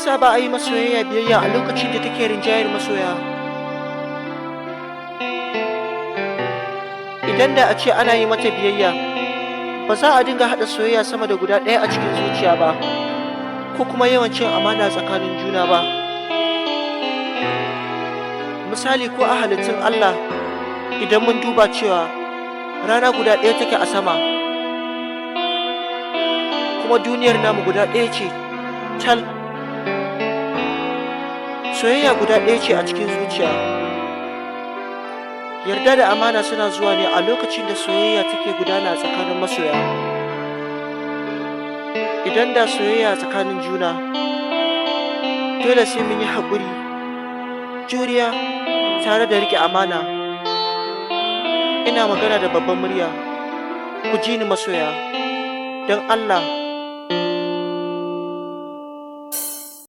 yasa ba a yi masoyayya biyayya a lokacin da take rinjayar masoya? Idan da a ce ana yi mata biyayya, ba za a dinga haɗa soyayya sama da guda ɗaya a cikin zuciya ba, ko kuma yawan cin amana tsakanin juna ba. Misali, ko a halittun Allah, idan mun duba cewa rana guda ɗaya take a sama, kuma duniyar namu guda ɗaya ce tal. Soyayya guda ɗaya ce a cikin zuciya. Yarda da amana suna zuwa ne a lokacin da soyayya take gudana a tsakanin masoya. Idan da soyayya tsakanin juna, dole sai mun yi haƙuri, juriya, tare da riƙe amana. Ina magana da babban murya, ku ji ni masoya, don Allah.